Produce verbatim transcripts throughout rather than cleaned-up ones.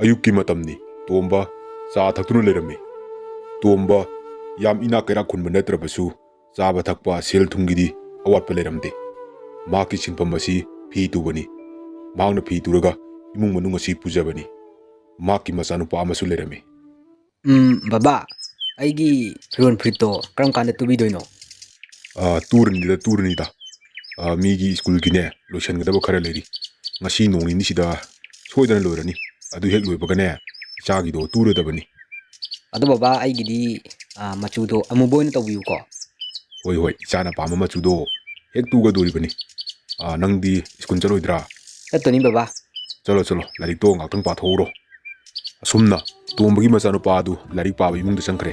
ꯑꯌꯨꯛꯀꯤ ꯃꯇꯝꯅꯤ꯫ ꯇꯣꯝꯕ ꯆꯥ ꯊꯛꯇꯨꯅ ꯂꯩꯔꯝꯃꯤ꯫ ꯇꯣꯝꯕ ꯌꯥꯝ ꯏꯅꯥꯛ ꯀꯩꯔꯥꯛ ꯈꯨꯟꯕ ꯅꯠꯇ꯭ꯔꯕꯁꯨ ꯆꯥꯕ ꯊꯛꯄ ꯁꯦꯜ ꯊꯨꯝꯒꯤꯗꯤ ꯑꯋꯥꯠꯄ ꯂꯩꯔꯝꯗꯦ꯫ ꯃꯍꯥꯛꯀꯤ ꯁꯤꯟꯐꯝ ꯑꯁꯤ ꯐꯤ ꯇꯨꯕꯅꯤ꯫ ꯃꯍꯥꯛꯅ ꯐꯤ ꯇꯨꯔꯒ ꯏꯃꯨꯡ ꯃꯅꯨꯡ ꯑꯁꯤ ꯄꯨꯖꯕꯅꯤ꯫ ꯃꯍꯥꯛꯀꯤ ꯃꯆꯥꯅꯨꯄꯥ ꯑꯃꯁꯨ ꯂꯩꯔꯝꯃꯤ꯫ ꯎꯝ, ꯕꯕꯥ, ꯑꯩꯒꯤ ꯐꯤꯔꯣꯜ ꯐꯨꯔꯤꯠꯇꯣ ꯀꯔꯝ ꯀꯥꯟꯗ ꯇꯨꯕꯤꯗꯣꯏꯅꯣ? ꯑꯥ, ꯇꯨꯔꯅꯤꯗ, ꯇꯨꯔꯅꯤꯗ꯫ ꯑꯥ, ꯃꯤꯒꯤ ꯁ꯭ꯀꯨꯜꯒꯤꯅꯦ, ꯂꯣꯏꯁꯤꯟꯒꯗꯕ ꯈꯔ ꯂꯩꯔꯤ꯫ ꯉꯁꯤ ꯅꯣꯡ ꯅꯤꯅꯤꯁꯤꯗ ꯁꯣꯏꯗꯅ ꯂꯣꯏꯔꯅꯤ꯫ ꯑꯗꯨ ꯍꯦꯛ ꯂꯣꯏꯕꯒꯅꯦ, ꯏꯆꯥꯒꯤꯗꯣ ꯇꯨꯔꯗꯕꯅꯤ꯫ ꯑꯗꯣ ꯕꯕꯥ, ꯑꯩꯒꯤꯗꯤ, ꯑꯥ, ꯃꯆꯨꯗꯣ ꯑꯃꯨꯕ ꯑꯣꯏꯅ ꯇꯧꯕꯤꯌꯨꯀꯣ꯫ ꯍꯣꯏ, ꯍꯣꯏ, ꯏꯆꯥꯅ ꯄꯥꯝꯕ ꯃꯆꯨꯗꯣ ꯍꯦꯛ ꯇꯨꯒꯗꯣꯔꯤꯕꯅꯤ꯫ ꯑꯥ, ꯅꯪꯗꯤ ꯁ꯭ꯀꯨꯜ ꯆꯠꯂꯣꯏꯗ꯭ꯔꯥ? ꯆꯠꯇꯣꯏꯅꯤ ꯕꯕꯥ꯫ ꯆꯠꯂꯣ, ꯆꯠꯂꯣ, ꯂꯥꯏꯔꯤꯛꯇꯣ ꯉꯥꯛꯇꯪ ꯄꯥꯊꯣꯛꯎꯔꯣ꯫ ꯑꯁꯨꯝꯅ ꯇꯣꯝꯕꯒꯤ ꯃꯆꯥꯅꯨꯄꯥ ꯑꯗꯨ ꯂꯥꯏꯔꯤꯛ ꯄꯥꯕ ꯏꯃꯨꯡꯗ ꯆꯪꯈ꯭ꯔꯦ꯫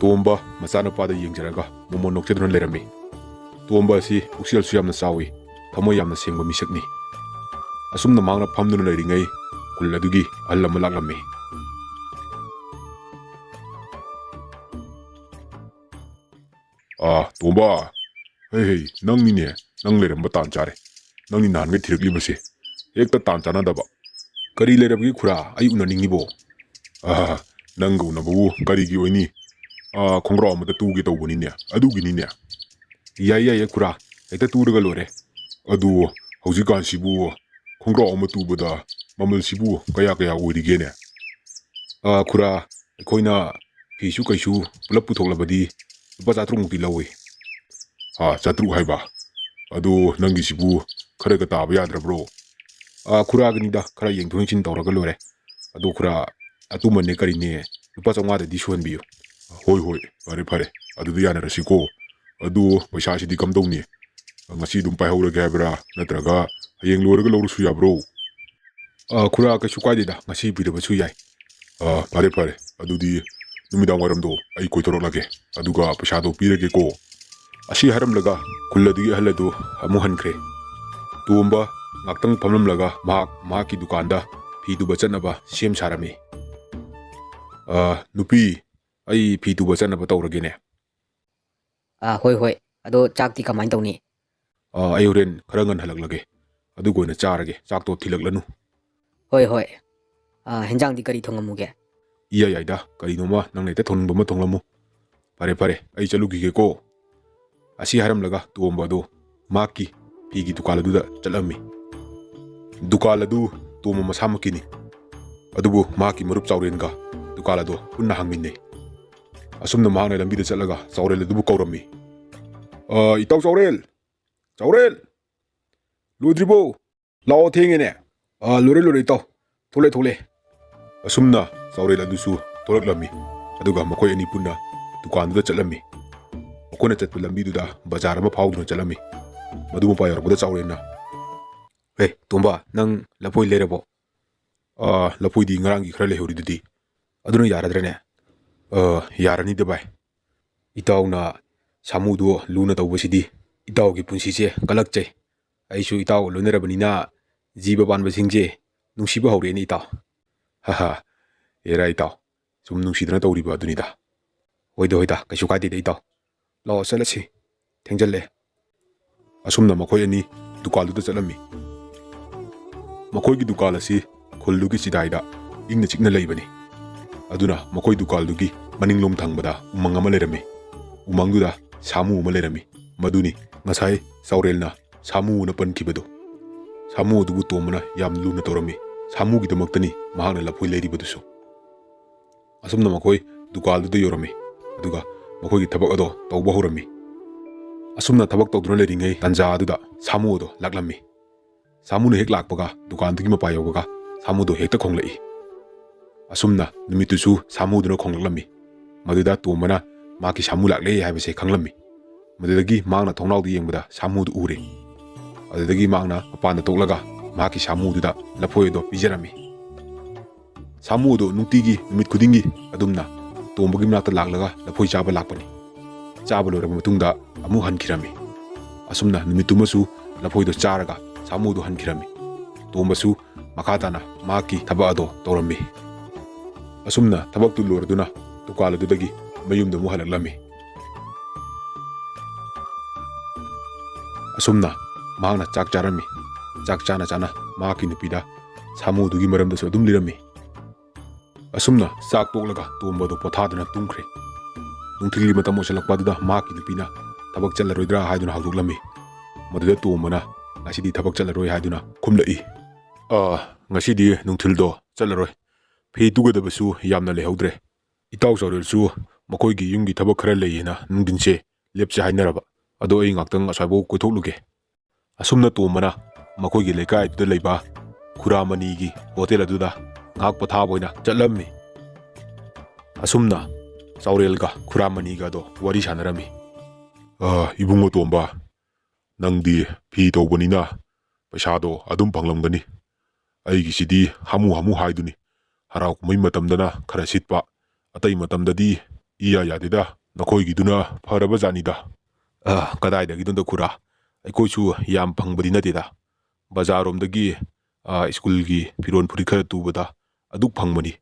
ꯇꯣꯝꯕ ꯃꯆꯥꯅꯨꯄꯥꯗ ꯌꯦꯡꯖꯔꯒ ꯃꯣꯃꯣꯟ ꯅꯣꯛꯆꯗꯨꯅ ꯂꯩꯔꯝꯃꯤ꯫ ꯇꯣꯝꯕ ꯑꯁꯤ ꯄꯨꯛꯆꯦꯜꯁꯨ ꯌꯥꯝꯅ ꯆꯥꯎꯏ, ꯊꯃꯣꯏ ꯌꯥꯝꯅ ꯁꯦꯡꯕ ꯃꯤꯁꯛꯅꯤ꯫ ꯑꯁꯨꯝꯅ ꯃꯍꯥꯛꯅ ꯐꯝꯗꯨꯅ ꯂꯩꯔꯤꯉꯩ ꯈꯨꯜ ꯑꯗꯨꯒꯤ ꯑꯍꯜ ꯑꯃ ꯂꯥꯛꯂꯝꯃꯤ꯫ "ꯑꯥ, ꯇꯣꯝꯕ, ꯍꯩ ꯍꯩ, ꯅꯪꯅꯤꯅꯦ, ꯅꯪ ꯂꯩꯔꯝꯕ ꯇꯥꯟ ꯆꯥꯔꯦ꯫ ꯅꯪꯅꯤ ꯅꯍꯥꯟꯒꯩ ꯊꯤꯔꯛꯂꯤꯕꯁꯦ, ꯍꯦꯛꯇ ꯇꯥꯟ ꯆꯥꯅꯗꯕ꯫ ꯀꯔꯤ ꯂꯩꯔꯕꯒꯦ ꯈꯨꯔꯥ, ꯑꯩ ꯎꯅꯅꯤꯡꯉꯤꯕꯣ?" "ꯑꯥ, ꯅꯪꯒ ꯎꯅꯕꯕꯨ ꯀꯔꯤꯒꯤ ꯑꯣꯏꯅꯤ? ꯑꯥ, ꯈꯣꯡꯒ꯭ꯔꯥꯎ ꯑꯃꯇ ꯇꯨꯒꯦ ꯇꯧꯕꯅꯤꯅꯦ, ꯑꯗꯨꯒꯤꯅꯤꯅꯦ꯫" "ꯌꯥꯏ, ꯌꯥꯏꯌꯦ ꯈꯨꯔꯥ, ꯍꯦꯛꯇ ꯇꯨꯔꯒ ꯂꯣꯏꯔꯦ꯫ ꯑꯗꯨ ꯍꯧꯖꯤꯛꯀꯥꯟꯁꯤꯕꯨ ꯈꯣꯡꯒ꯭ꯔꯥꯎ ꯑꯃ ꯇꯨꯕꯗ ꯃꯃꯜꯁꯤꯕꯨ ꯀꯌꯥ ꯀꯌꯥ ꯑꯣꯏꯔꯤꯒꯦꯅꯦ?" "ꯑꯥ, ꯈꯨꯔꯥ, ꯑꯩꯈꯣꯏꯅ ꯐꯤꯁꯨ ꯀꯩꯁꯨ ꯄꯨꯂꯞ ꯄꯨꯊꯣꯛꯂꯕꯗꯤ ꯂꯨꯄꯥ ꯆꯥꯇ꯭ꯔꯨꯛ ꯃꯨꯛꯇꯤ ꯂꯧꯏ꯫" "ꯑꯥ, ꯆꯥꯇ꯭ꯔꯨꯛ ꯍꯥꯏꯕ? ꯑꯗꯨ ꯅꯪꯒꯤꯁꯤꯕꯨ ꯈꯔꯒ ꯇꯥꯕ ꯌꯥꯗ꯭ꯔꯕ꯭ꯔꯣ?" "ꯑꯥ, ꯈꯨꯔꯥꯒꯤꯅꯤꯗ, ꯈꯔ ꯌꯦꯡꯊꯣꯛ ꯌꯦꯡꯁꯤꯟ ꯇꯧꯔꯒ ꯂꯣꯏꯔꯦ꯫ ꯑꯗꯨ ꯈꯨꯔꯥ, ꯑꯇꯨꯃꯟꯅꯦ ꯀꯔꯤꯅꯦ, ꯂꯨꯄꯥ ꯆꯥꯝꯃꯉꯥꯗꯗꯤ ꯁꯨꯍꯟꯕꯤꯌꯨ꯫" "ꯍꯣꯏ, ꯍꯣꯏ, ꯐꯔꯦ, ꯐꯔꯦ, ꯑꯗꯨꯗꯤ ꯌꯥꯅꯔꯁꯤꯀꯣ꯫ ꯑꯗꯨ ꯄꯩꯁꯥꯁꯤꯗꯤ ꯀꯝꯗꯧꯅꯤ? ꯉꯁꯤ ꯑꯗꯨꯝ ꯄꯥꯏꯍꯧꯔꯒꯦ ꯍꯥꯏꯕ꯭ꯔꯥ, ꯅꯠꯇ꯭ꯔꯒ ꯍꯌꯦꯡ ꯂꯣꯏꯔꯒ ꯂꯧꯔꯁꯨ ꯌꯥꯕ꯭ꯔꯣ?" "ꯑꯥ, ꯈꯨꯔꯥ, ꯀꯩꯁꯨ ꯀꯥꯏꯗꯦꯗ, ꯉꯁꯤ ꯄꯤꯗꯕꯁꯨ ꯌꯥꯏ꯫" "ꯑꯥ, ꯐꯔꯦ, ꯐꯔꯦ, ꯑꯗꯨꯗꯤ ꯅꯨꯃꯤꯗꯥꯡ ꯋꯥꯏꯔꯝꯗꯣ ꯑꯩ ꯀꯣꯏꯊꯣꯔꯛꯂꯒꯦ, ꯑꯗꯨꯒ ꯄꯩꯁꯥꯗꯣ ꯄꯤꯔꯒꯦꯀꯣ꯫" ꯑꯁꯤ ꯍꯥꯏꯔꯝꯂꯒ ꯈꯨꯜ ꯑꯗꯨꯒꯤ ꯑꯍꯜ ꯑꯗꯨ ꯑꯃꯨꯛ ꯍꯟꯈ꯭ꯔꯦ꯫ ꯇꯣꯝꯕ ꯉꯥꯛꯇꯪ ꯐꯝꯂꯝꯂꯒ ꯃꯍꯥꯛ ꯃꯍꯥꯛꯀꯤ ꯗꯨꯀꯥꯟꯗ ꯐꯤ ꯇꯨꯕ ꯆꯠꯅꯕ ꯁꯦꯝ ꯁꯥꯔꯝꯃꯤ꯫ "ꯑꯥ, ꯅꯨꯄꯤ, ꯑꯩ ꯐꯤ ꯇꯨꯕ ꯆꯠꯅꯕ ꯇꯧꯔꯒꯦꯅꯦ꯫" "ꯑꯥ, ꯍꯣꯏ, ꯍꯣꯏ꯫ ꯑꯗꯣ ꯆꯥꯛꯇꯤ ꯀꯃꯥꯏꯅ ꯇꯧꯅꯤ?" "ꯑꯥ, ꯑꯩ ꯍꯣꯔꯦꯟ ꯈꯔ ꯉꯟꯅ ꯍꯜꯂꯛꯂꯒꯦ꯫ ꯑꯗꯨꯒ ꯑꯣꯏꯅ ꯆꯥꯔꯒꯦ꯫ ꯆꯥꯛꯇꯣ ꯊꯤꯜꯂꯛꯂꯅꯨ꯫" "ꯍꯣꯏ, ꯍꯣꯏ꯫" ꯑ, ꯍꯦꯟꯖꯥꯡꯗꯤ ꯀꯔꯤ ꯊꯣꯡꯉꯝꯃꯨꯒꯦ? ꯏꯌꯥ ꯌꯥꯏꯗ, ꯀꯔꯤꯅꯣꯃ ꯅꯪꯅ ꯍꯦꯛꯇ ꯊꯣꯡꯅꯤꯡꯕ ꯑꯃ ꯊꯣꯡꯂꯝꯃꯨ꯫ ꯐꯔꯦ ꯐꯔꯦ, ꯑꯩ ꯆꯠꯂꯨꯈꯤꯒꯦꯀꯣ꯫ ꯑꯁꯤ ꯍꯥꯏꯔꯝꯂꯒ ꯇꯣꯝꯕ ꯑꯗꯣ ꯃꯍꯥꯛꯀꯤ ꯐꯤꯒꯤ ꯗꯨꯀꯥꯟ ꯑꯗꯨꯗ ꯆꯠꯂꯝꯃꯤ꯫ ꯗꯨꯀꯥꯟ ꯑꯗꯨ ꯇꯣꯝꯕ ꯃꯁꯥꯃꯛꯀꯤꯅꯤ꯫ ꯑꯗꯨꯕꯨ ꯃꯍꯥꯛꯀꯤ ꯃꯔꯨꯞ ꯆꯥꯎꯔꯦꯟꯒ ꯗꯨꯀꯥꯟ ꯑꯗꯣ ꯄꯨꯟꯅ ꯍꯥꯡꯃꯤꯟꯅꯩ꯫ ꯑꯁꯨꯝꯅ ꯃꯍꯥꯛꯅ ꯂꯝꯕꯤꯗ ꯆꯠꯂꯒ ꯆꯥꯎꯔꯦꯜ ꯑꯗꯨꯕꯨ ꯀꯧꯔꯝꯃꯤ꯫ "ꯑ, ꯏꯇꯥꯎ ꯆꯥꯎꯔꯦꯜ! ꯆꯥꯎꯔꯦꯜ! ꯂꯣꯏꯗ꯭ꯔꯤꯕꯣ? ꯂꯥꯛꯑꯣ, ꯊꯦꯡꯉꯦꯅꯦ!" "ꯑ, ꯂꯣꯏꯔꯦ, ꯂꯣꯏꯔꯦ, ꯏꯇꯥꯎ꯫ ꯊꯣꯛꯂꯛꯑꯦ, ꯊꯣꯛꯂꯛꯑꯦ꯫" ꯑꯁꯨꯝꯅ ꯆꯥꯎꯔꯦꯜ ꯑꯗꯨꯁꯨ ꯊꯣꯛꯂꯛꯂꯝꯃꯤ꯫ ꯑꯗꯨꯒ ꯃꯈꯣꯏ ꯑꯅꯤ ꯄꯨꯟꯅ ꯗꯨꯀꯥꯟꯗꯨꯗ ꯆꯠꯂꯝꯃꯤ꯫ ꯃꯈꯣꯏꯅ ꯆꯠꯄ ꯂꯝꯕꯤꯗꯨꯗ ꯕꯖꯥꯔ ꯑꯃ ꯐꯥꯎꯗꯨꯅ ꯆꯠꯂꯝꯃꯤ꯫ ꯃꯗꯨ ꯃꯄꯥ ꯌꯧꯔꯛꯄꯗ ꯆꯥꯎꯔꯦꯜꯅ, "ꯑꯦ, ꯇꯣꯝꯕ, ꯅꯪ ꯂꯐꯣꯏ ꯂꯩꯔꯕꯣ?" "ꯑ, ꯂꯐꯣꯏꯗꯤ ꯉꯔꯥꯡꯒꯤ ꯈꯔ ꯂꯩꯍꯧꯔꯤꯗꯨꯗꯤ꯫ ꯑꯗꯨꯅ ꯌꯥꯔꯗ꯭ꯔꯅꯦ?" "ꯑ, ꯌꯥꯔꯅꯤꯗ ꯚꯥꯏ꯫ ꯏꯇꯥꯎꯅ ꯁꯥꯃꯨꯗꯨ ꯂꯨꯅ ꯇꯧꯕꯁꯤꯗꯤ ꯏꯇꯥꯎꯒꯤ ꯄꯨꯟꯁꯤꯁꯦ ꯀꯜꯂꯛꯆꯩ꯫ ꯑꯩꯁꯨ ꯏꯇꯥꯎ ꯂꯣꯏꯅꯔꯕꯅꯤꯅ ꯖꯤꯕ ꯄꯥꯟꯕꯁꯤꯡꯁꯦ ꯅꯨꯡꯁꯤꯕ ꯍꯧꯔꯛꯑꯦꯅꯦ, ꯏꯇꯥꯎ꯫" "ꯍꯥ ꯍꯥ, ꯑꯦꯔꯥ ꯏꯇꯥꯎ, ꯁꯨꯝ ꯅꯨꯡꯁꯤꯗꯅ ꯇꯧꯔꯤꯕ ꯑꯗꯨꯅꯤꯗ꯫" "ꯍꯣꯏꯗ, ꯍꯣꯏꯗ, ꯀꯩꯁꯨ ꯀꯥꯏꯗꯦꯗ ꯏꯇꯥꯎ꯫ ꯂꯥꯛꯑꯣ, ꯆꯠꯂꯁꯤ, ꯊꯦꯡꯖꯜꯂꯦ꯫" ꯑꯁꯨꯝꯅ ꯃꯈꯣꯏ ꯑꯅꯤ ꯗꯨꯀꯥꯟꯗꯨꯗ ꯆꯠꯂꯝꯃꯤ꯫ ꯃꯈꯣꯏꯒꯤ ꯗꯨꯀꯥꯟ ꯑꯁꯤ ꯈꯨꯜꯗꯨꯒꯤ ꯆꯤꯗꯥꯏꯗ ꯏꯪꯅ ꯆꯤꯛꯅ ꯂꯩꯕꯅꯤ꯫ ꯑꯗꯨꯅ ꯃꯈꯣꯏ ꯗꯨꯀꯥꯟꯗꯨꯒꯤ ꯃꯅꯤꯡꯂꯣꯝ ꯊꯪꯕꯗ ꯎꯃꯪ ꯑꯃ ꯂꯩꯔꯝꯃꯤ꯫ ꯎꯃꯪꯗꯨꯗ ꯁꯥꯃꯨ ꯑꯃ ꯂꯩꯔꯝꯃꯤ꯫ ꯃꯗꯨꯅꯤ ꯉꯁꯥꯏ ꯆꯥꯎꯔꯦꯜꯅ ꯁꯥꯃꯨ ꯑꯅ ꯄꯟꯈꯤꯕꯗꯨ꯫ ꯁꯥꯃꯨ ꯑꯗꯨꯕꯨ ꯇꯣꯝꯕꯅ ꯌꯥꯝ ꯂꯨꯅ ꯇꯧꯔꯝꯃꯤ꯫ ꯁꯥꯃꯨꯒꯤꯗꯃꯛꯇꯅꯤ ꯃꯍꯥꯛꯅ ꯂꯐꯣꯏ ꯂꯩꯔꯤꯕꯗꯨꯁꯨ꯫ ꯑꯁꯨꯝꯅ ꯃꯈꯣꯏ ꯗꯨꯀꯥꯟꯗꯨꯗ ꯌꯧꯔꯝꯃꯤ꯫ ꯑꯗꯨꯒ ꯃꯈꯣꯏꯒꯤ ꯊꯕꯛ ꯑꯗꯣ ꯇꯧꯕ ꯍꯧꯔꯝꯃꯤ꯫ ꯑꯁꯨꯝꯅ ꯊꯕꯛ ꯇꯧꯗꯨꯅ ꯂꯩꯔꯤꯉꯩ ꯇꯥꯟꯖꯥ ꯑꯗꯨꯗ ꯁꯥꯃꯨ ꯑꯗꯣ ꯂꯥꯛꯂꯝꯃꯤ꯫ ꯁꯥꯃꯨꯅ ꯍꯦꯛ ꯂꯥꯛꯄꯒ ꯗꯨꯀꯥꯟꯗꯨꯒꯤ ꯃꯄꯥ ꯌꯧꯕꯒ ꯁꯥꯃꯨꯗꯣ ꯍꯦꯛꯇ ꯈꯣꯡꯂꯛꯏ꯫ ꯑꯁꯨꯝꯅ ꯅꯨꯃꯤꯠꯇꯨꯁꯨ ꯁꯥꯃꯨꯗꯨꯅ ꯈꯣꯡꯂꯛꯂꯝꯃꯤ꯫ ꯃꯗꯨꯗ ꯇꯣꯝꯕꯅ ꯃꯍꯥꯛꯀꯤ ꯁꯥꯃꯨ ꯂꯥꯛꯂꯦ ꯍꯥꯏꯕꯁꯦ ꯈꯪꯂꯝꯃꯤ꯫ ꯃꯗꯨꯗꯒꯤ ꯃꯍꯥꯛꯅ ꯊꯣꯡꯅꯥꯎꯗ ꯌꯦꯡꯕꯗ ꯁꯥꯃꯨꯗꯨ ꯎꯔꯦ꯫ ꯑꯗꯨꯗꯒꯤ ꯃꯍꯥꯛꯅ ꯃꯄꯥꯟꯗ ꯊꯣꯛꯂꯒ ꯃꯍꯥꯛꯀꯤ ꯁꯥꯃꯨꯗꯨꯗ ꯂꯐꯣꯏ ꯑꯗꯣ ꯄꯤꯖꯔꯝꯃꯤ꯫ ꯁꯥꯃꯨ ꯑꯗꯨ ꯅꯨꯡꯇꯤꯒꯤ, ꯅꯨꯃꯤꯠ ꯈꯨꯗꯤꯡꯒꯤ ꯑꯗꯨꯝꯅ ꯇꯣꯝꯕꯒꯤ ꯃꯅꯥꯛꯇ ꯂꯥꯛꯂꯒ ꯂꯐꯣꯏ ꯆꯥꯕ ꯂꯥꯛꯄꯅꯤ꯫ ꯆꯥꯕ ꯂꯣꯏꯔꯕ ꯃꯇꯨꯡꯗ ꯑꯃꯨꯛ ꯍꯟꯈꯤꯔꯝꯃꯤ꯫ ꯑꯁꯨꯝꯅ ꯅꯨꯃꯤꯠꯇꯨꯃꯁꯨ ꯂꯐꯣꯏꯗꯣ ꯆꯥꯔꯒ ꯁꯥꯃꯨꯗꯣ ꯍꯟꯈꯤꯔꯝꯃꯤ꯫ ꯇꯣꯝꯕꯁꯨ ꯃꯈꯥ ꯇꯥꯅ ꯃꯍꯥꯛꯀꯤ ꯊꯕꯛ ꯑꯗꯣ ꯇꯧꯔꯝꯃꯤ꯫ ꯑꯁꯨꯝꯅ ꯊꯕꯛꯇꯨ ꯂꯣꯏꯔꯗꯨꯅ ꯗꯨꯀꯥꯟ ꯑꯗꯨꯗꯒꯤ ꯃꯌꯨꯝꯗ ꯑꯃꯨꯛ ꯍꯜꯂꯛꯂꯝꯃꯤ꯫ ꯑꯁꯨꯝꯅ ꯃꯍꯥꯛꯅ ꯆꯥꯛ ꯆꯥꯔꯝꯃꯤ꯫ ꯆꯥꯛ ꯆꯥꯅ ꯆꯥꯅ ꯃꯍꯥꯛꯀꯤ ꯅꯨꯄꯤꯗ ꯁꯥꯃꯨꯗꯨꯒꯤ ꯃꯔꯝꯗꯁꯨ ꯑꯗꯨꯝ ꯂꯤꯔꯝꯃꯤ꯫ ꯑꯁꯨꯝꯅ ꯆꯥꯛ ꯇꯣꯛꯂꯒ ꯇꯣꯝꯕꯗꯣ ꯄꯣꯊꯥꯗꯨꯅ ꯇꯨꯝꯈ꯭ꯔꯦ꯫ ꯅꯨꯡꯊꯤꯜꯒꯤ ꯃꯇꯝ ꯑꯣꯏꯁꯤꯜꯂꯛꯄ ꯑꯗꯨꯗ ꯃꯍꯥꯛꯀꯤ ꯅꯨꯄꯤꯅ ꯊꯕꯛ ꯆꯠꯂꯔꯣꯏꯗ꯭ꯔꯥ ꯍꯥꯏꯗꯨꯅ ꯍꯧꯗꯣꯛꯂꯝꯃꯤ꯫ ꯃꯗꯨꯗ ꯇꯣꯝꯕꯅ "ꯉꯁꯤꯗꯤ ꯊꯕꯛ ꯆꯠꯂꯔꯣꯏ" ꯍꯥꯏꯗꯨꯅ ꯈꯨꯝꯂꯛꯏ꯫ "ꯑꯥ, ꯉꯁꯤꯗꯤ ꯅꯨꯡꯊꯤꯜꯗꯣ ꯆꯠꯂꯔꯣꯏ꯫ ꯐꯤ ꯇꯨꯒꯗꯕꯁꯨ ꯌꯥꯝꯅ ꯂꯩꯍꯧꯗ꯭ꯔꯦ꯫ ꯏꯇꯥꯎ ꯆꯥꯎꯔꯦꯜꯁꯨ ꯃꯈꯣꯏꯒꯤ ꯌꯨꯝꯒꯤ ꯊꯕꯛ ꯈꯔ ꯂꯩꯌꯦꯅ ꯅꯨꯡꯊꯤꯟꯁꯦ ꯂꯦꯞꯁꯦ ꯍꯥꯏꯅꯔꯕ꯫ ꯑꯗꯣ ꯑꯩ ꯉꯥꯛꯇꯪ ꯑꯁ꯭ꯋꯥꯏꯐꯥꯎ ꯀꯣꯏꯊꯣꯛꯂꯨꯒꯦ"꯫ ꯑꯁꯨꯝꯅ ꯇꯣꯝꯕꯅ ꯃꯈꯣꯏꯒꯤ ꯂꯩꯀꯥꯏꯗꯨꯗ ꯂꯩꯕ ꯈꯨꯔꯥꯃꯅꯤꯒꯤ ꯍꯣꯇꯦꯜ ꯑꯗꯨꯗ ꯉꯥꯏꯍꯥꯛ ꯄꯣꯊꯥꯕ ꯑꯣꯏꯅ ꯆꯠꯂꯝꯃꯤ꯫ ꯑꯁꯨꯝꯅ ꯆꯥꯎꯔꯦꯜꯒ ꯈꯨꯔꯥꯃꯅꯤꯒꯗꯣ ꯋꯥꯔꯤ ꯁꯥꯟꯅꯔꯝꯃꯤ꯫ "ꯑ, ꯏꯕꯨꯡꯉꯣ ꯇꯣꯝꯕ, ꯅꯪꯗꯤ ꯐꯤ ꯇꯧꯕꯅꯤꯅ ꯄꯩꯁꯥꯗꯣ ꯑꯗꯨꯝ ꯐꯪꯂꯝꯒꯅꯤ꯫ ꯑꯩꯒꯤꯁꯤꯗꯤ ꯍꯥꯃꯨ ꯍꯥꯃꯨ ꯍꯥꯏꯗꯨꯅꯤ꯫ ꯍꯔꯥꯎ ꯀꯨꯝꯍꯩ ꯃꯇꯝꯗꯅ ꯈꯔ ꯁꯤꯠꯄ, ꯑꯇꯩ ꯃꯇꯝꯗꯗꯤ ꯏꯌꯥ ꯌꯥꯗꯦꯗ꯫ ꯅꯈꯣꯏꯒꯤꯗꯨꯅ ꯐꯔꯕ ꯖꯥꯠꯅꯤꯗ"꯫ "ꯑ, ꯀꯗꯥꯏꯗꯒꯤꯅꯣꯗ ꯈꯨꯔꯥ, ꯑꯩꯈꯣꯏꯁꯨ ꯌꯥꯝ ꯐꯪꯕꯗꯤ ꯅꯠꯇꯦꯗ꯫ ꯕꯖꯥꯔꯔꯣꯝꯗꯒꯤ, ꯑ, ꯁ꯭ꯀꯨꯜꯒꯤ ꯐꯤꯔꯣꯜ ꯐꯨꯔꯤꯠ ꯈꯔ ꯇꯨꯕꯗ ꯑꯗꯨꯛ ꯐꯪꯕꯅꯤ꯫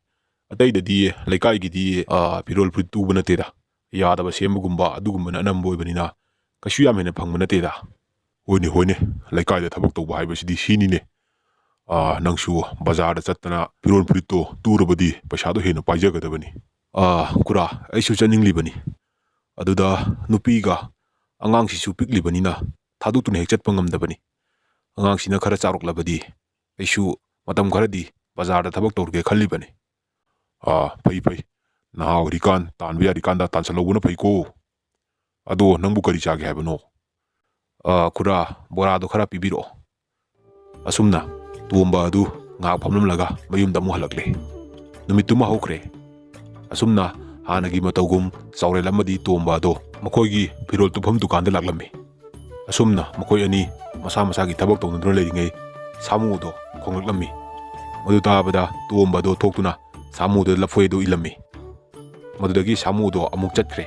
ꯑꯇꯩꯗꯗꯤ ꯂꯩꯀꯥꯏꯒꯤꯗꯤ, ꯑ, ꯐꯤꯔꯣꯜ ꯐꯨꯔꯤꯠ ꯇꯨꯕ ꯅꯠꯇꯦꯗ꯫ ꯌꯥꯗꯕ ꯁꯦꯝꯕꯒꯨꯝꯕ ꯑꯗꯨꯒꯨꯝꯕꯅ ꯑꯅꯝꯕ ꯑꯣꯏꯕꯅꯤꯅ ꯀꯩꯁꯨ ꯌꯥꯝ ꯍꯦꯟꯅ ꯐꯪꯕ ꯅꯠꯇꯦꯗ"꯫ "ꯍꯣꯏꯅꯦ, ꯍꯣꯏꯅꯦ, ꯂꯩꯀꯥꯏꯗ ꯊꯕꯛ ꯇꯧꯕ ꯍꯥꯏꯕꯁꯤꯗꯤ ꯁꯤꯅꯤꯅꯦ꯫ ꯑ, ꯅꯪꯁꯨ ꯕꯖꯥꯔꯗ ꯆꯠꯇꯅ ꯐꯤꯔꯣꯜ ꯐꯨꯔꯤꯠꯇꯣ ꯇꯨꯔꯕꯗꯤ ꯄꯩꯁꯥꯗꯣ ꯍꯦꯟꯅ ꯄꯥꯏꯖꯒꯗꯕꯅꯤ"꯫ "ꯑ, ꯈꯨꯔꯥ, ꯑꯩꯁꯨ ꯆꯠꯅꯤꯡꯂꯤꯕꯅꯤ꯫ ꯑꯗꯨꯗ ꯅꯨꯄꯤꯒ ꯑꯉꯥꯡꯁꯤꯁꯨ ꯄꯤꯛꯂꯤꯕꯅꯤꯅ ꯊꯥꯗꯣꯛꯇꯨꯅ ꯍꯦꯛ ꯆꯠꯄ ꯉꯝꯗꯕꯅꯤ꯫ ꯑꯉꯥꯡꯁꯤꯅ ꯈꯔ ꯆꯥꯎꯔꯛꯂꯕꯗꯤ ꯑꯩꯁꯨ ꯃꯇꯝ ꯈꯔꯗꯤ ꯕꯖꯥꯔꯗ ꯊꯕꯛ ꯇꯧꯔꯒꯦ ꯈꯜꯂꯤꯕꯅꯤ"꯫ "ꯑꯥ, ꯐꯩ, ꯐꯩ꯫ ꯅꯍꯥ ꯑꯣꯏꯔꯤꯀꯥꯟ, ꯇꯥꯟꯕ ꯌꯥꯔꯤꯀꯥꯟꯗ ꯇꯥꯟꯁꯤꯜꯍꯧꯕꯅ ꯐꯩꯀꯣ꯫ ꯑꯗꯣ ꯅꯪꯕꯨ ꯀꯔꯤ ꯆꯥꯒꯦ ꯍꯥꯏꯕꯅꯣ?" "ꯑꯥ, ꯈꯨꯔꯥ, ꯕꯣꯔꯥꯗꯣ ꯈꯔ ꯄꯤꯕꯤꯔꯛꯑꯣ"꯫ ꯑꯁꯨꯝꯅ ꯇꯣꯝꯕ ꯑꯗꯨ ꯉꯥꯏꯍꯥꯛ ꯐꯝꯂꯝꯂꯒ ꯃꯌꯨꯝꯗ ꯑꯃꯨꯛ ꯍꯜꯂꯛꯂꯦ꯫ ꯅꯨꯃꯤꯠꯇꯨꯃ ꯍꯧꯈ꯭ꯔꯦ꯫ ꯑꯁꯨꯝꯅ ꯍꯥꯟꯅꯒꯤ ꯃꯇꯧꯒꯨꯝ ꯆꯥꯎꯔꯦꯜ ꯑꯃꯗꯤ ꯇꯣꯝꯕ ꯑꯗꯣ ꯃꯈꯣꯏꯒꯤ ꯐꯤꯔꯣꯜ ꯇꯨꯐꯝ ꯗꯨꯀꯥꯟꯗ ꯂꯥꯛꯂꯝꯃꯤ꯫ ꯑꯁꯨꯝꯅ ꯃꯈꯣꯏ ꯑꯅꯤ ꯃꯁꯥ ꯃꯁꯥꯒꯤ ꯊꯕꯛ ꯇꯧꯅꯗꯨꯅ ꯂꯩꯔꯤꯉꯩ ꯁꯥꯃꯨ ꯑꯗꯣ ꯈꯣꯡꯂꯛꯂꯝꯃꯤ꯫ ꯃꯗꯨ ꯇꯥꯕꯗ ꯇꯣꯝꯕ ꯑꯗꯣ ꯊꯣꯛꯇꯨꯅ ꯁꯥꯃꯨꯗ ꯂꯐꯣꯏ ꯑꯗꯨ ꯏꯜꯂꯝꯃꯤ꯫ ꯃꯗꯨꯗꯒꯤ ꯁꯥꯃꯨꯗꯣ ꯑꯃꯨꯛ ꯆꯠꯈ꯭ꯔꯦ꯫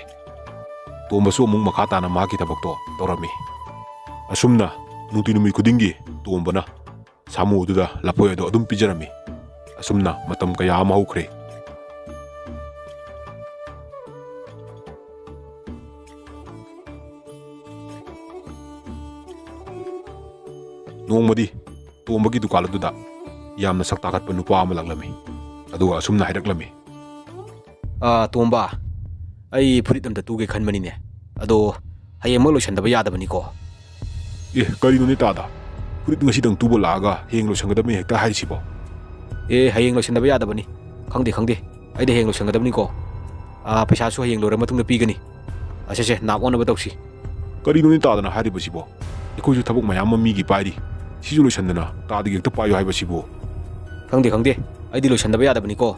ꯇꯣꯝꯕꯁꯨ ꯑꯃꯨꯛ ꯃꯈꯥ ꯇꯥꯅ ꯃꯍꯥꯛꯀꯤ ꯊꯕꯛꯇꯣ ꯇꯧꯔꯝꯃꯤ꯫ ꯑꯁꯨꯝꯅ ꯅꯨꯡꯇꯤ ꯅꯨꯃꯤꯠ ꯈꯨꯗꯤꯡꯒꯤ ꯇꯣꯝꯕꯅ ꯁꯥꯃꯨ ꯑꯗꯨꯗ ꯂꯐꯣꯏ ꯑꯗꯨ ꯑꯗꯨꯝ ꯄꯤꯖꯔꯝꯃꯤ꯫ ꯑꯁꯨꯝꯅ ꯃꯇꯝ ꯀꯌꯥ ꯑꯃ ꯍꯧꯈ꯭ꯔꯦ꯫ ꯅꯣꯡꯃꯗꯤ ꯇꯣꯝꯕꯒꯤ ꯗꯨꯀꯥꯟ ꯑꯗꯨꯗ ꯌꯥꯝꯅ ꯁꯛ ꯇꯥꯈꯠꯄ ꯅꯨꯄꯥ ꯑꯃ ꯂꯥꯛꯂꯝꯃꯤ꯫ ꯑꯗꯨꯒ ꯑꯁꯨꯝꯅ ꯍꯥꯏꯔꯛꯂꯝꯃꯤ꯫ "ꯑꯥ, ꯇꯣꯝꯕ, ꯑꯩ ꯐꯨꯔꯤꯠ ꯑꯝꯇ ꯇꯨꯒꯦ ꯈꯟꯕꯅꯤꯅꯦ꯫ ꯑꯗꯣ ꯍꯌꯦꯡꯃꯛ ꯂꯣꯏꯁꯟꯗꯕ ꯌꯥꯗꯕꯅꯤꯀꯣ?" "ꯑꯦ, ꯀꯔꯤꯅꯣꯅꯦ ꯇꯥꯗ? ꯐꯨꯔꯤꯠ ꯉꯁꯤꯗꯪ ꯇꯨꯕ ꯂꯥꯛꯑꯒ ꯍꯌꯦꯡ ꯂꯣꯏꯁꯟꯒꯗꯕꯅꯤ ꯍꯦꯛꯇ ꯍꯥꯏꯔꯤꯁꯤꯕꯣ?" "ꯑꯦ, ꯍꯌꯦꯡ ꯂꯣꯏꯁꯟꯗꯕ ꯌꯥꯗꯕꯅꯤ꯫ ꯈꯪꯗꯦ, ꯈꯪꯗꯦ꯫ ꯑꯩꯗꯤ ꯍꯌꯦꯡ ꯂꯣꯏꯁꯟꯒꯗꯕꯅꯤꯀꯣ꯫ ꯑꯥ, ꯄꯩꯁꯥꯁꯨ ꯍꯌꯦꯡ ꯂꯣꯏꯔ ꯃꯇꯨꯡꯗ ꯄꯤꯒꯅꯤ꯫ ꯑꯁꯦ, ꯁꯦ, ꯅꯥꯞ ꯑꯣꯟꯅꯕ ꯇꯧꯁꯤ꯫" "ꯀꯔꯤꯅꯣꯅꯦ ꯇꯥꯗꯅ ꯍꯥꯏꯔꯤꯕꯁꯤꯕꯣ? ꯑꯩꯈꯣꯏꯁꯨ ꯊꯕꯛ ꯃꯌꯥꯝ ꯑꯃ ꯃꯤꯒꯤ ꯄꯥꯏꯔꯤ꯫ ꯁꯤꯁꯨ ꯂꯣꯏꯁꯟꯗꯅ ꯇꯥꯗꯒꯤ ꯍꯦꯛꯇ ꯄꯥꯏꯌꯨ ꯍꯥꯏꯕꯁꯤꯕꯨ?" "ꯈꯪꯗꯦ, ꯈꯪꯗꯦ꯫ ꯑꯩꯗꯤ ꯂꯣꯏꯁꯟꯗꯕ ꯌꯥꯗꯕꯅꯤꯀꯣ꯫"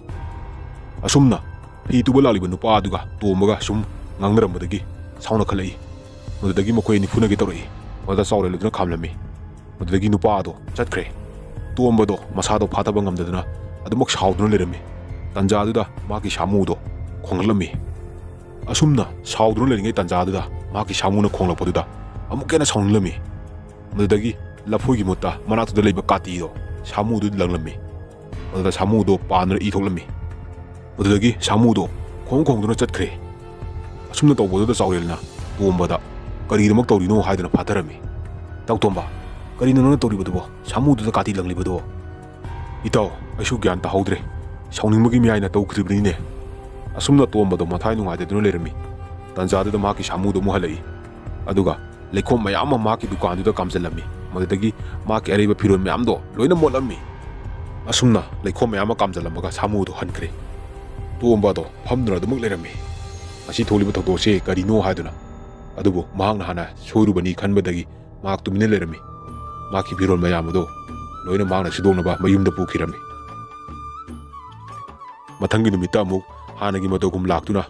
ꯑꯁꯨꯝꯅ ꯐꯤ ꯇꯨꯕ ꯂꯥꯛꯂꯤꯕ ꯅꯨꯄꯥ ꯑꯗꯨꯒ ꯇꯣꯝꯕꯒ ꯁꯨꯝ ꯉꯥꯡꯅꯔꯝꯕꯗꯒꯤ ꯁꯥꯎꯅꯈꯠꯂꯛꯏ꯫ ꯃꯗꯨꯗꯒꯤ ꯃꯈꯣꯏ ꯑꯅꯤ ꯐꯨꯅꯒꯦ ꯇꯧꯔꯛꯏ꯫ ꯃꯗꯨꯗ ꯆꯥꯎꯔꯦꯜ ꯑꯗꯨꯅ ꯈꯥꯝꯂꯝꯃꯤ꯫ ꯃꯗꯨꯗꯒꯤ ꯅꯨꯄꯥ ꯑꯗꯣ ꯆꯠꯈ꯭ꯔꯦ꯫ ꯇꯣꯝꯕꯗꯣ ꯃꯁꯥꯗꯣ ꯐꯥꯊꯕ ꯉꯝꯗꯗꯨꯅ ꯑꯗꯨꯃꯛ ꯁꯥꯎꯗꯨꯅ ꯂꯩꯔꯝꯃꯤ꯫ ꯇꯟꯖꯥꯗꯨꯗ ꯃꯍꯥꯛꯀꯤ ꯁꯥꯃꯨꯗꯣ ꯈꯣꯡꯂꯛꯂꯝꯃꯤ꯫ ꯑꯁꯨꯝꯅ ꯁꯥꯎꯗꯨꯅ ꯂꯩꯔꯤꯉꯩ ꯇꯟꯖꯥꯗꯨꯗ ꯃꯍꯥꯛꯀꯤ ꯁꯥꯃꯨꯅ ꯈꯣꯡꯂꯛꯄꯗꯨꯗ ꯑꯃꯨꯛꯀ ꯍꯦꯟꯅ ꯁꯥꯎꯅꯤꯡꯂꯝꯃꯤ꯫ ꯃꯗꯨꯗꯒꯤ ꯂꯐꯣꯏꯒꯤ ꯃꯍꯨꯠꯇ ꯃꯅꯥꯛꯇꯨꯗ ꯂꯩꯕ ꯀꯥꯇꯤꯗꯣ ꯁꯥꯃꯨꯗꯨꯗ ꯂꯪꯂꯝꯃꯤ꯫ ꯑꯗꯨꯗ ꯁꯥꯃꯨꯗꯣ ꯄꯥꯟꯗꯨꯅ ꯏ ꯊꯣꯛꯂꯝꯃꯤ꯫ ꯃꯗꯨꯗꯒꯤ ꯁꯥꯃꯨꯗꯣ ꯈꯣꯡ ꯈꯣꯡꯗꯨꯅ ꯆꯠꯈ꯭ꯔꯦ꯫ ꯑꯁꯨꯝꯅ ꯇꯧꯕꯗꯨꯗ ꯆꯥꯎꯔꯦꯜꯅ ꯇꯣꯝꯕꯗ ꯀꯔꯤꯒꯤꯗꯃꯛ ꯇꯧꯔꯤꯅꯣ ꯍꯥꯏꯗꯨꯅ ꯐꯥꯊꯔꯝꯃꯤ꯫ "ꯇꯥꯎ ꯇꯣꯝꯕ, ꯀꯔꯤꯅꯣ ꯅꯪꯅ ꯇꯧꯔꯤꯕꯗꯨꯕꯣ? ꯁꯥꯃꯨꯗꯨꯗ ꯀꯥꯇꯤ ꯂꯪꯂꯤꯕꯗꯨꯕꯣ?" "ꯏꯇꯥꯎ, ꯑꯩꯁꯨ ꯒ꯭ꯌꯥꯟ ꯇꯥꯍꯧꯗ꯭ꯔꯦ꯫ ꯁꯥꯎꯅꯤꯡꯕꯒꯤ ꯃꯌꯥꯏꯅ ꯇꯧꯈ꯭ꯔꯤꯕꯅꯤꯅꯦ꯫" ꯑꯁꯨꯝꯅ ꯇꯣꯝꯕꯗꯣ ꯃꯊꯥꯏ ꯅꯨꯡꯉꯥꯏꯇꯗꯨꯅ ꯂꯩꯔꯝꯃꯤ꯫ ꯇꯥꯟꯖꯥꯗꯨꯗ ꯃꯍꯥꯛꯀꯤ ꯁꯥꯃꯨꯗꯣ ꯑꯃꯨꯛ ꯍꯜꯂꯛꯏ꯫ ꯑꯗꯨꯒ ꯂꯩꯈꯣꯝ ꯃꯌꯥꯝ ꯑꯃ ꯃꯍꯥꯛꯀꯤ ꯗꯨꯀꯥꯟꯗꯨꯗ ꯀꯥꯝꯖꯜꯂꯝꯃꯤ꯫ ꯃꯗꯨꯗꯒꯤ ꯃꯍꯥꯛꯀꯤ ꯑꯔꯩꯕ ꯐꯤꯔꯣꯜ ꯃꯌꯥꯝꯗꯣ ꯂꯣꯏꯅ ꯃꯣꯠꯂꯝꯃꯤ꯫ ꯑꯁꯨꯝꯅ ꯂꯩꯈꯣꯝ ꯃꯌꯥꯝ ꯑꯃ ꯀꯥꯝꯖꯜꯂꯝꯃꯒ ꯁꯥꯃꯨꯗꯣ ꯍꯟꯈ꯭ꯔꯦ꯫ ꯇꯣꯝꯕ ꯑꯗꯣ ꯐꯝꯗꯨꯅ ꯑꯗꯨꯃꯛ ꯂꯩꯔꯝꯃꯤ꯫ ꯉꯁꯤ ꯊꯣꯛꯂꯤꯕ ꯊꯧꯗꯣꯛꯁꯦ ꯀꯔꯤꯅꯣ ꯍꯥꯏꯗꯨꯅ꯫ ꯑꯗꯨꯕꯨ ꯃꯍꯥꯛꯅ ꯍꯥꯟꯅ ꯁꯣꯏꯔꯨꯕꯅꯤ ꯈꯟꯕꯗꯒꯤ ꯃꯍꯥꯛ ꯇꯨꯃꯤꯟꯅ ꯂꯩꯔꯝꯃꯤ꯫ ꯃꯍꯥꯛꯀꯤ ꯐꯤꯔꯣꯜ ꯃꯌꯥꯝ ꯑꯗꯣ ꯂꯣꯏꯅ ꯃꯍꯥꯛꯅ ꯁꯨꯗꯣꯛꯅꯕ ꯃꯌꯨꯝꯗ ꯄꯨꯈꯤꯔꯝꯃꯤ꯫ ꯃꯊꯪꯒꯤ ꯅꯨꯃꯤꯠꯇ ꯑꯃꯨꯛ ꯍꯥꯟꯅꯒꯤ ꯃꯇꯧꯒꯨꯝ ꯂꯥꯛꯇꯨꯅ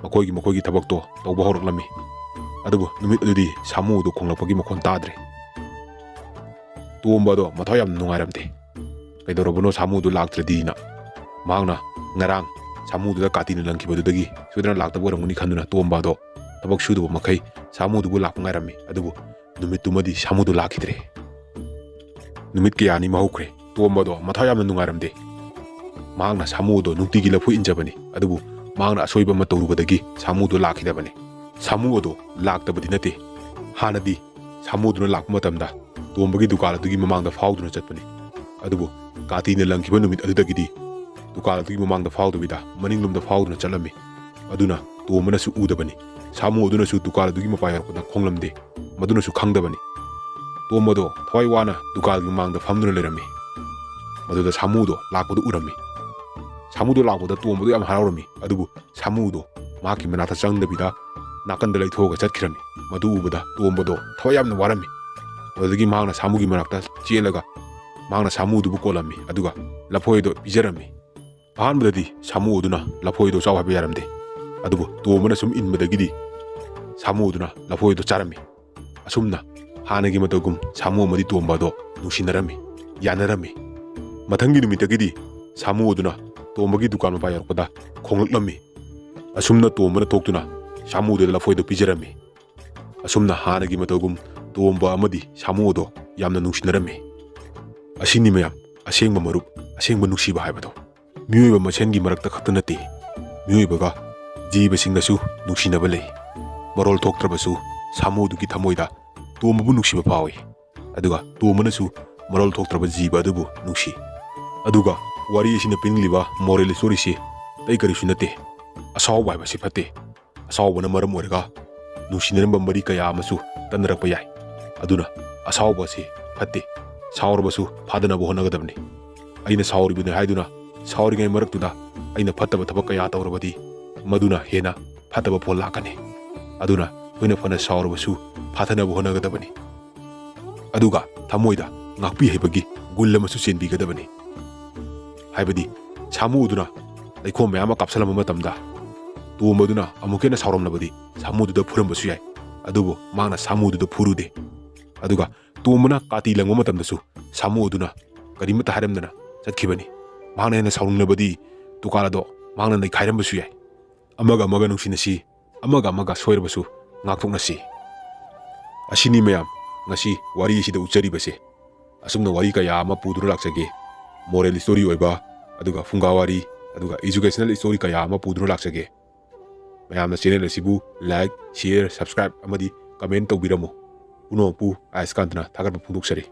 ꯃꯈꯣꯏꯒꯤ ꯃꯈꯣꯏꯒꯤ ꯊꯕꯛꯇꯣ ꯇꯧꯕ ꯍꯧꯔꯛꯂꯝꯃꯤ꯫ ꯑꯗꯨꯕꯨ ꯅꯨꯃꯤꯠ ꯑꯗꯨꯗꯤ ꯁꯥꯃꯨ ꯑꯗꯨ ꯈꯣꯡꯂꯛꯄꯒꯤ ꯃꯈꯣꯟ ꯇꯥꯗ꯭ꯔꯦ꯫ ꯇꯣꯝꯕ ꯑꯗꯣ ꯃꯊꯧ ꯌꯥꯝ ꯅꯨꯡꯉꯥꯏꯔꯝꯗꯦ꯫ ꯀꯩꯗꯧꯔꯕꯅꯣ ꯁꯥꯃꯨꯗꯨ ꯂꯥꯛꯇ꯭ꯔꯗꯤꯅ꯫ ꯃꯍꯥꯛꯅ ꯉꯔꯥꯡ ꯁꯥꯃꯨꯗꯨꯗ ꯀꯥꯇꯤꯅ ꯂꯪꯈꯤꯕꯗꯨꯗꯒꯤ ꯁꯣꯏꯗꯅ ꯂꯥꯛꯇꯕ ꯑꯣꯏꯔꯝꯒꯅꯤ ꯈꯟꯗꯨꯅ ꯇꯣꯝꯕ ꯑꯗꯣ ꯊꯕꯛ ꯁꯨꯗꯕ ꯃꯈꯩ ꯁꯥꯃꯨꯗꯨꯕꯨ ꯂꯥꯛꯄ ꯉꯥꯏꯔꯝꯃꯤ꯫ ꯑꯗꯨꯕꯨ ꯅꯨꯃꯤꯠꯇꯨꯃꯗꯤ ꯁꯥꯃꯨꯗꯨ ꯂꯥꯛꯈꯤꯗ꯭ꯔꯦ꯫ ꯅꯨꯃꯤꯠ ꯀꯌꯥꯅꯤ ꯍꯧꯈ꯭ꯔꯦ꯫ ꯇꯣꯝꯕꯗꯣ ꯃꯊꯥ ꯌꯥꯝꯅ ꯅꯨꯡꯉꯥꯏꯔꯝꯗꯦ꯫ ꯃꯍꯥꯛꯅ ꯁꯥꯃꯨꯗꯣ ꯅꯨꯡꯇꯤꯒꯤ ꯂꯐꯨ ꯏꯟꯖꯕꯅꯤ, ꯑꯗꯨꯕꯨ ꯃꯍꯥꯛꯅ ꯑꯁꯣꯏꯕ ꯑꯃ ꯇꯧꯔꯨꯕꯗꯒꯤ ꯁꯥꯃꯨꯗꯣ ꯂꯥꯛꯈꯤꯗꯕꯅꯤ꯫ ꯁꯥꯃꯨ ꯑꯗꯣ ꯂꯥꯛꯇꯕꯗꯤ ꯅꯠꯇꯦ꯫ ꯍꯥꯟꯅꯗꯤ ꯁꯥꯃꯨꯗꯨꯅ ꯂꯥꯛꯄ ꯃꯇꯝꯗ ꯇꯣꯝꯕꯒꯤ ꯗꯨꯀꯥꯟ ꯑꯗꯨꯒꯤ ꯃꯃꯥꯡꯗ ꯐꯥꯎꯗꯨꯅ ꯆꯠꯄꯅꯤ꯫ ꯑꯗꯨꯕꯨ ꯀꯥꯇꯤꯅ ꯂꯪꯈꯤꯕ ꯅꯨꯃꯤꯠ ꯑꯗꯨꯗꯒꯤꯗꯤ ꯗꯨꯀꯥꯟ ꯑꯗꯨꯒꯤ ꯃꯃꯥꯡꯗ ꯐꯥꯎꯗꯕꯤꯗ ꯃꯅꯤꯡꯂꯣꯝꯗ ꯐꯥꯎꯗꯨꯅ ꯆꯠꯂꯝꯃꯤ꯫ ꯑꯗꯨꯅ ꯇꯣꯝꯕꯅꯁꯨ ꯎꯗꯕꯅꯤ꯫ ꯁꯥꯃꯨ ꯑꯗꯨꯅꯁꯨ ꯗꯨꯀꯥꯟ ꯑꯗꯨꯒꯤ ꯃꯄꯥ ꯌꯧꯔꯛꯄꯗ ꯈꯣꯡꯂꯝꯗꯦ꯫ ꯃꯗꯨꯅꯁꯨ ꯈꯪꯗꯕꯅꯤ꯫ ꯇꯣꯝꯕꯗꯣ ꯊꯋꯥꯏ ꯋꯥꯅ ꯗꯨꯀꯥꯟꯒꯤ ꯃꯃꯥꯡꯗ ꯐꯝꯗꯨꯅ ꯂꯩꯔꯝꯃꯤ꯫ ꯃꯗꯨꯗ ꯁꯥꯃꯨꯗꯣ ꯂꯥꯛꯄꯗꯨ ꯎꯔꯝꯃꯤ꯫ ꯁꯥꯃꯨꯗꯣ ꯂꯥꯛꯄꯗ ꯇꯣꯝꯕꯗꯣ ꯌꯥꯝ ꯍꯔꯥꯎꯔꯝꯃꯤ꯫ ꯑꯗꯨꯕꯨ ꯁꯥꯃꯨꯗꯣ ꯃꯍꯥꯛꯀꯤ ꯃꯅꯥꯛꯇ ꯆꯪꯗꯕꯤꯗ ꯅꯥꯀꯟꯗ ꯂꯩꯊꯣꯛꯑꯒ ꯆꯠꯈꯤꯔꯝꯃꯤ꯫ ꯃꯗꯨ ꯎꯕꯗ ꯇꯣꯝꯕꯗꯣ ꯊꯋꯥꯏ ꯌꯥꯝꯅ ꯋꯥꯔꯝꯃꯤ꯫ ꯃꯗꯨꯗꯒꯤ ꯃꯍꯥꯛꯅ ꯁꯥꯃꯨꯒꯤ ꯃꯅꯥꯛꯇ ꯆꯦꯜꯂꯒ ꯃꯍꯥꯛꯅ ꯁꯥꯃꯨꯗꯨꯕꯨ ꯀꯣꯜꯂꯝꯃꯤ꯫ ꯑꯗꯨꯒ ꯂꯐꯣꯏ ꯑꯗꯨ ꯄꯤꯖꯔꯝꯃꯤ꯫ ꯑꯍꯥꯟꯕꯗꯗꯤ ꯁꯥꯃꯨ ꯑꯗꯨꯅ ꯂꯐꯣꯏꯗꯣ ꯆꯥꯎ ꯍꯥꯏꯕ ꯌꯥꯔꯝꯗꯦ꯫ ꯑꯗꯨꯕꯨ ꯇꯣꯝꯕꯅ ꯁꯨꯝ ꯏꯟꯕꯗꯒꯤꯗꯤ ꯁꯥꯃꯨ ꯑꯗꯨꯅ ꯂꯐꯣꯏꯗꯣ ꯆꯥꯔꯝꯃꯤ꯫ ꯑꯁꯨꯝꯅ ꯍꯥꯟꯅꯒꯤ ꯃꯇꯧꯒꯨꯝ ꯁꯥꯃꯨ ꯑꯃꯗꯤ ꯇꯣꯝꯕ ꯑꯗꯣ ꯅꯨꯡꯁꯤꯅꯔꯝꯃꯤ, ꯌꯥꯅꯔꯝꯃꯤ꯫ ꯃꯊꯪꯒꯤ ꯅꯨꯃꯤꯠꯇꯒꯤꯗꯤ ꯁꯥꯃꯨ ꯑꯗꯨꯅ ꯇꯣꯝꯕꯒꯤ ꯗꯨꯀꯥꯟ ꯃꯄꯥ ꯌꯧꯔꯛꯄꯗ ꯈꯣꯡꯂꯛꯂꯝꯃꯤ꯫ ꯑꯁꯨꯝꯅ ꯇꯣꯝꯕꯅ ꯊꯣꯛꯇꯨꯅ ꯁꯥꯃꯨꯗꯨꯗ ꯂꯐꯣꯏꯗꯣ ꯄꯤꯖꯔꯝꯃꯤ꯫ ꯑꯁꯨꯝꯅ ꯍꯥꯟꯅꯒꯤ ꯃꯇꯧꯒꯨꯝ ꯇꯣꯝꯕ ꯑꯃꯗꯤ ꯁꯥꯃꯨ ꯑꯗꯣ ꯌꯥꯝꯅ ꯅꯨꯡꯁꯤꯅꯔꯝꯃꯤ꯫ ꯑꯁꯤꯅꯤ ꯃꯌꯥꯝ, ꯑꯁꯦꯡꯕ ꯃꯔꯨꯞ, ꯑꯁꯦꯡꯕ ꯅꯨꯡꯁꯤꯕ ꯍꯥꯏꯕꯗꯣ꯫ ꯃꯤꯑꯣꯏꯕ ꯃꯁꯦꯟꯒꯤ ꯃꯔꯛꯇ ꯈꯛꯇ ꯅꯠꯇꯦ, ꯃꯤꯑꯣꯏꯕꯒ ꯖꯤꯕꯁꯤꯡꯒꯁꯨ ꯅꯨꯡꯁꯤꯅꯕ ꯂꯩ꯫ ꯃꯔꯣꯜ ꯊꯣꯛꯇ꯭ꯔꯕꯁꯨ ꯁꯥꯃꯨꯗꯨꯒꯤ ꯊꯃꯣꯏꯗ ꯇꯣꯝꯕꯕꯨ ꯅꯨꯡꯁꯤꯕ ꯐꯥꯎꯏ꯫ ꯑꯗꯨꯒ ꯇꯣꯝꯕꯅꯁꯨ ꯃꯔꯣꯜ ꯊꯣꯛꯇ꯭ꯔꯕ ꯖꯤꯕ ꯑꯗꯨꯕꯨ ꯅꯨꯡꯁꯤ꯫ ꯑꯗꯨꯒ ꯋꯥꯔꯤ ꯑꯁꯤꯅ ꯄꯤꯅꯤꯡꯂꯤꯕ moral storyꯁꯤ ꯑꯇꯩ ꯀꯔꯤꯁꯨ ꯅꯠꯇꯦ꯫ ꯑꯁꯥꯎꯕ ꯍꯥꯏꯕꯁꯤ ꯐꯠꯇꯦ꯫ ꯑꯁꯥꯎꯕꯅ ꯃꯔꯝ ꯑꯣꯏꯔꯒ ꯅꯨꯡꯁꯤꯅꯔꯝꯕ ꯃꯔꯤ ꯀꯌꯥ ꯑꯃꯁꯨ ꯇꯠꯅꯔꯛꯄ ꯌꯥꯏ꯫ ꯑꯗꯨꯅ ꯑꯁꯥꯎꯕ ꯑꯁꯤ ꯐꯠꯇꯦ꯫ ꯁꯥꯎꯔꯕꯁꯨ ꯐꯥꯗꯅꯕ ꯍꯣꯠꯅꯒꯗꯕꯅꯤ꯫ ꯑꯩꯅ ꯁꯥꯎꯔꯤꯕꯅꯤ ꯍꯥꯏꯗꯨꯅ ꯁꯥꯎꯔꯤꯉꯩ ꯃꯔꯛꯇꯨꯗ ꯑꯩꯅ ꯐꯠꯇꯕ ꯊꯕꯛ ꯀꯌꯥ ꯇꯧꯔꯕꯗꯤ ꯃꯗꯨꯅ ꯍꯦꯟꯅ ꯐꯠꯇꯕ ꯐꯣꯜ ꯂꯥꯛꯀꯅꯤ꯫ ꯑꯗꯨꯅ ꯑꯩꯈꯣꯏꯅ ꯐꯅ ꯁꯥꯎꯔꯕꯁꯨ ꯐꯥꯊꯅꯕ ꯍꯣꯠꯅꯒꯗꯕꯅꯤ꯫ ꯑꯗꯨꯒ ꯊꯃꯣꯏꯗ ꯉꯥꯛꯄꯤ ꯍꯩꯕꯒꯤ ꯒꯨꯜ ꯑꯃꯁꯨ ꯆꯦꯟꯕꯤꯒꯗꯕꯅꯤ꯫ ꯍꯥꯏꯕꯗꯤ ꯁꯥꯃꯨ ꯑꯗꯨꯅ ꯂꯩꯈꯣꯝ ꯃꯌꯥꯝ ꯑꯃ ꯀꯥꯞꯁꯤꯜꯂꯝꯕ ꯃꯇꯝꯗ ꯇꯣꯝꯕꯗꯨꯅ ꯑꯃꯨꯛ ꯍꯦꯟꯅ ꯁꯥꯎꯔꯝꯂꯕꯗꯤ ꯁꯥꯃꯨꯗꯨꯗ ꯐꯨꯔꯝꯕꯁꯨ ꯌꯥꯏ꯫ ꯑꯗꯨꯕꯨ ꯃꯍꯥꯛꯅ ꯁꯥꯃꯨꯗꯨꯗ ꯐꯨꯔꯨꯗꯦ꯫ ꯑꯗꯨꯒ ꯇꯣꯝꯕꯅ ꯀꯥꯇꯤ ꯂꯪꯕ ꯃꯇꯝꯗꯁꯨ ꯁꯥꯃꯨ ꯑꯗꯨꯅ ꯀꯔꯤꯃꯠꯇ ꯍꯥꯏꯔꯝꯗꯅ ꯆꯠꯈꯤꯕꯅꯤ꯫ ꯃꯍꯥꯛꯅ ꯍꯦꯟꯅ ꯁꯥꯎꯅꯤꯡꯂꯕꯗꯤ ꯗꯨꯀꯥꯟ ꯑꯗꯣ ꯃꯍꯥꯛꯅ ꯅꯩꯈꯥꯏꯔꯝꯕꯁꯨ ꯌꯥꯏ꯫ ꯑꯃꯒ ꯑꯃꯒ ꯅꯨꯡꯁꯤꯅꯁꯤ, ꯑꯃꯒ ꯑꯃꯒ ꯁꯣꯏꯔꯕꯁꯨ ꯉꯥꯛꯊꯣꯛꯅꯁꯤ꯫ ꯑꯁꯤꯅꯤ ꯃꯌꯥꯝ ꯉꯁꯤ ꯋꯥꯔꯤ ꯑꯁꯤꯗ ꯎꯠꯆꯔꯤꯕꯁꯦ꯫ ꯑꯁꯨꯝꯅ ꯋꯥꯔꯤ ꯀꯌꯥ ꯑꯃ ꯄꯨꯗꯨꯅ ꯂꯥꯛꯆꯒꯦ꯫ Moral story ꯑꯣꯏꯕ, ꯑꯗꯨꯒ ꯐꯨꯡꯒꯥ ꯋꯥꯔꯤ, ꯑꯗꯨꯒ educational story ꯀꯌꯥ ꯑꯃ ꯄꯨꯗꯨꯅ ꯂꯥꯛꯆꯒꯦ꯫ ꯃꯌꯥꯝꯅ channel ꯑꯁꯤꯕꯨ like, share, subscribe ꯑꯃꯗꯤ comment ꯇꯧꯕꯤꯔꯝꯃꯨ꯫ ꯄꯨꯝꯅꯃꯛꯄꯨ ꯑꯥꯏꯁꯀꯥꯟꯇꯅ ꯊꯥꯒꯠꯄ ꯐꯣꯡꯗꯣꯛꯆꯔꯤ꯫